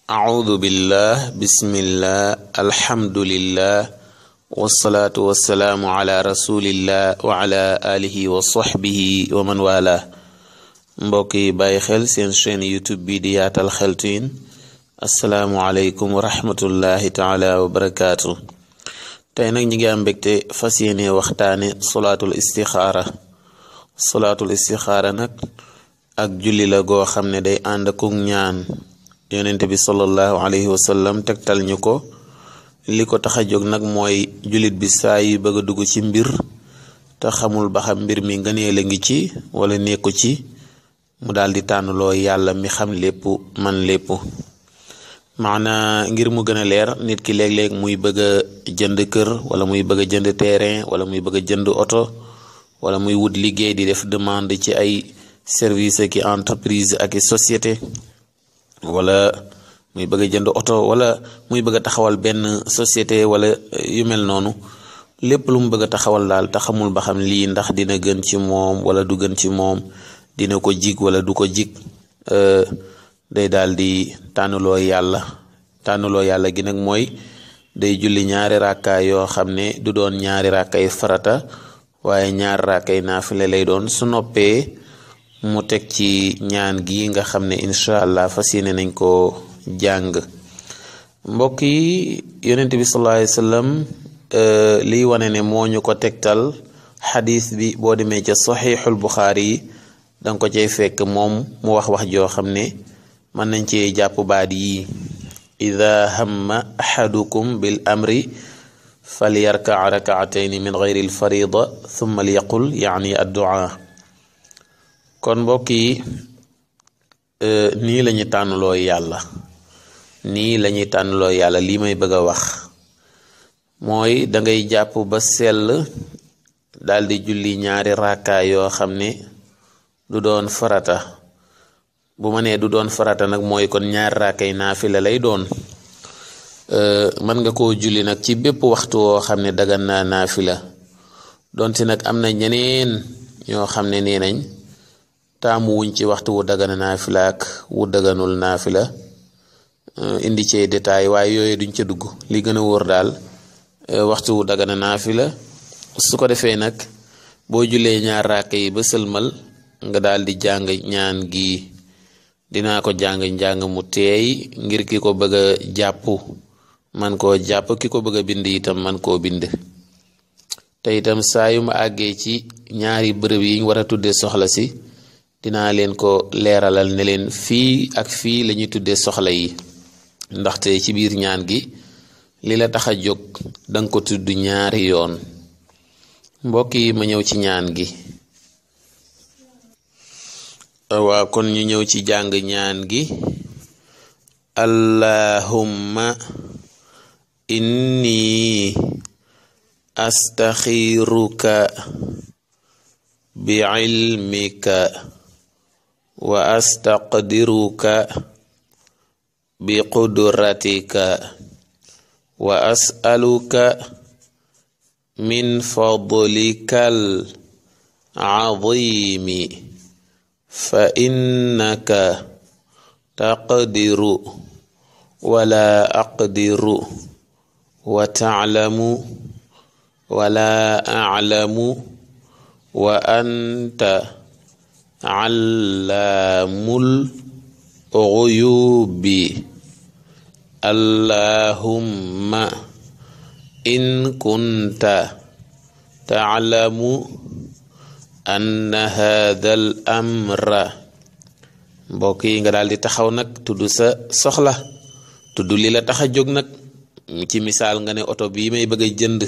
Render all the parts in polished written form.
أعوذ بالله بسم الله الحمد لله والصلاة والسلام على رسول الله وعلى آله وصحبه ومن والاه mbokk yi bàyyi xel seen chaîne YouTube bi di Yaatal Xeltuyin assalaamu aleykum wa rahmatullahi taala wa barakaatu. tey nag ñi ngi am mbégte fas yéene waxtaane solaatul istixaara nag ak julli la goo xam ne day ànd ak ñaan yonent bi sallallahu alayhi wa sallam tegtal ñu ko li ko tax a jóg nag mooy jullit bi saa yi bëgg a dugg ci mbir te xamul ba xam mbir mi ngëneel a ngi ci wala nekku ci mu daal di tànnloo yàlla mi xam lépp man lépp. maana ngir mu gën a leer, nit ki léeg-léeg muy bëgg a jënd kër wala muy bëgg a jënd terrain wala muy bëgg a jënd oto wala muy wut liggéey di def demande ci ay service ki entreprise ak i société wala muy bëgg a jënd oto wala muy bëgg a taxawal benn société wala yu mel noonu. lépp lu mu bëgg a taxawal daal te xamul ba xam lii ndax dina gën ci moom wala du gën ci moom, dina ko jig wala du ko jig, day daal di tànnuloo yàlla gi nag mooy day julli ñaari rakka yoo xam ne du doon ñaari rakkay farata waaye ñaari rakkay naafile lay doon. su noppee mu teg ci ñaan gi nga xam ne incha allah fas yéene nañ ko jàng. mbokk yi, yonent bi sallallahu alayhi wa sallam liy wane ne moo ñu ko tegtal xadis bi boo demee ca saxiixul buxaari yi danga ko cay fekk moom mu wax joo xam ne mën nañ cee jàpp baat yi: ida hamma ahadukum bil amri falyarka rakaatayni min gayri al farida thumma liyaqul yaani addu'a. kon mbokk yi, nii la ñu tànnloo yàlla lii may bëgg a wax mooy dangay jàpp ba sell daldi julli ñaari rakka yoo xam ne du doon farata. bu ma nee du doon farata nag mooy kon ñaari rakkay naafila lay doon. mën nga koo julli nag ci bépp waxtu woo xam ne dagan naa naafila, donte nag am na ñeneen ñoo xam ne nee nañ taamu wuñ ci waxtu wu dagana naafila ak wu daganul naafila, indi ci détail waaye yooyu duñ ca dugg. li gën a wóor daal waxtu wu dagana naafila. su ko defee nag boo jullee ñaar raaka yi ba sëlmal nga daal di jàng ñaan gi. dinaa ko jàng njàng mu teey ngir ki ko bëgg a jàpp man koo jàpp, ki ko bëgg a bind itam man koo bind. te itam saa yu ma àggee ci ñaari bërëb yi war a tuddee soxla si dinaa leen ko leeralal ne leen fii ak fii la ñuy tuddee soxla yi, ndaxte ci biir ñaan gi li la tax a jóg danga ko tudd ñaari yoon. mbokk yi, ma ñëw ci ñaan gi. waa kon ñu ñëw ci jàng ñaan gi. allahumma inni astaxiruka bi ilmika wa astaqdiruka bi qudratika wa as'aluka min fadlikal azimi fa innaka taqdiru wala aqdiru wa ta'lamu wala a'lamu wa anta allamul ghuyubi. allahumma in kunta ta'lamu anna hadal amra. mbokk yi, nga daal di taxaw nag tudd sa soxla, tudd li la tax a jóg nag. ci misaal nga ne oto bii may bëgg a jënd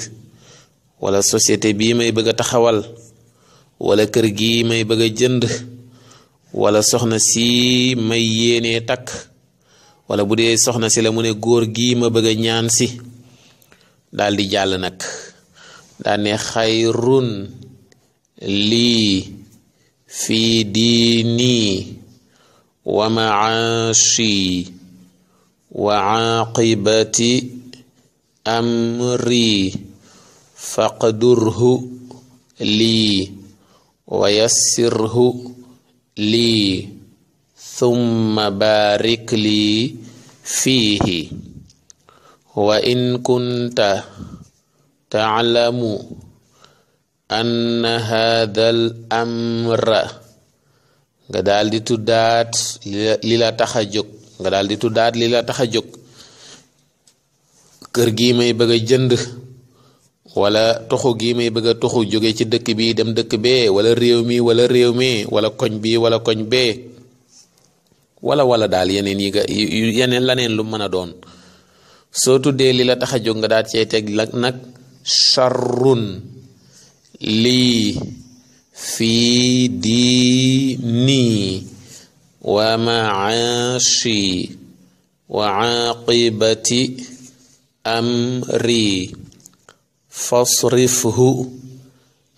wala société bii may bëgg a taxawal wala kër gii may bëgg a jënd wala soxna si may yéenee takk wala bu dee soxna si la mu ne góor gii ma bëgg a ñaan si. daal di jàll nag daal ne xayrun lii fi diini wa maashi wa aqibati amri faqdurhu lii wa yassirhu lii thumma barik lii fiihi wa in kunta taalamu anna haadal amra nga daal di tuddaat li la tax a jóg nga daal di tuddaat li la tax a jóg kër gi may bëgg a jënd wala toxu gi may bëgg a toxu jóge ci dëkk bi dem dëkk bee wala réew mi wala koñ bi wala koñ bee wala daal yeneen yi nga yeneen laneen lu mën a doon soo tuddee li la tax a jóg nga daal cee teg nag sharrun lii fii diini wa maashi wa aqibati amri fasrifhu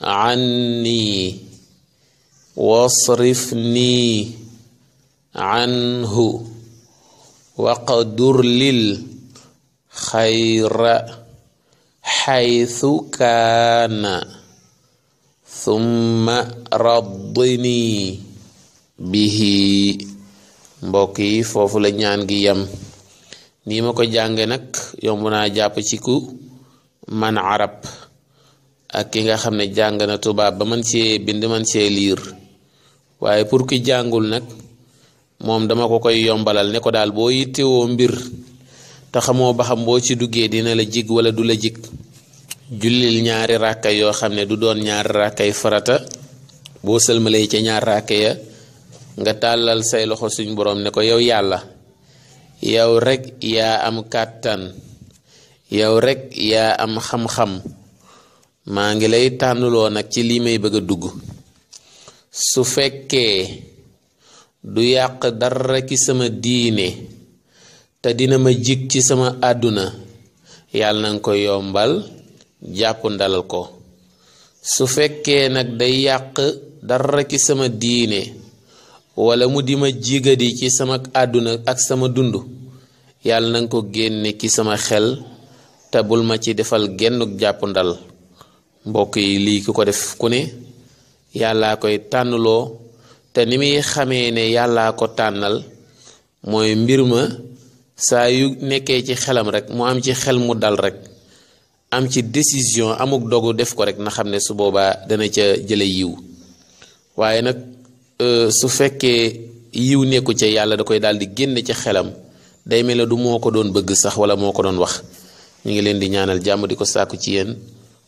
anni wasrifni anhu waqdur lil xayra xaytu kaana thumma raddini bihi. mbokk yi foofu la ñaan gi yam nii ma ko jànge nag yomb naa jàpp ci ku man arab ak ki nga xam ne jàng na tubaab ba man cee bind man cee liir waaye pour ki jàngul nag moom dama ko koy yombalal ne ko daal boo yittewoo mbir te xamoo ba xam boo ci duggee dina la jig wala du la jig jullil ñaari ràkka yoo xam ne du doon ñaari ràkkay farata boo sëlmalee ca ñaar ràkka ya nga tàllal say loxo suñ boroom ne ko yow yàlla yow rek yaa am kàttan yow rek yaa am xam-xam maa ngi lay tànnuloo nag ci lii may bëgg a dugg su fekkee du yàq dara ci sama diine te dina ma jig ci sama àdduna yàlla na nga ko yombal jàpp ndalal ko su fekkee nag day yàq dara ci sama diine wala mu di ma jigadi ci sama àdduna ak sama dund yàlla na nga ko génne ci sama xel te bul ma ci defal gennuk jàpp ndal. mbokk yi lii ku ko def ku ne yàllaa koy tànnloo te ni muy xamee ne yàllaa ko tànnal mooy mbir ma saa yu nekkee ci xelam rek mu am ci xel mu dal rek am ci décision amuk dogu def ko rek na xam ne su boobaa dana ca jële yiw waaye nag su fekkee yiw nekku ca yàlla da koy daal di génne ci xelam day mel ne du moo ko doon bëgg sax wala moo ko doon wax. ñu ngi leen di ñaanal jàmm di ko sàkku ci yéen.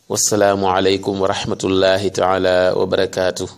wassalaamu aleykum wa rahmatullahi taala wa barakaatu.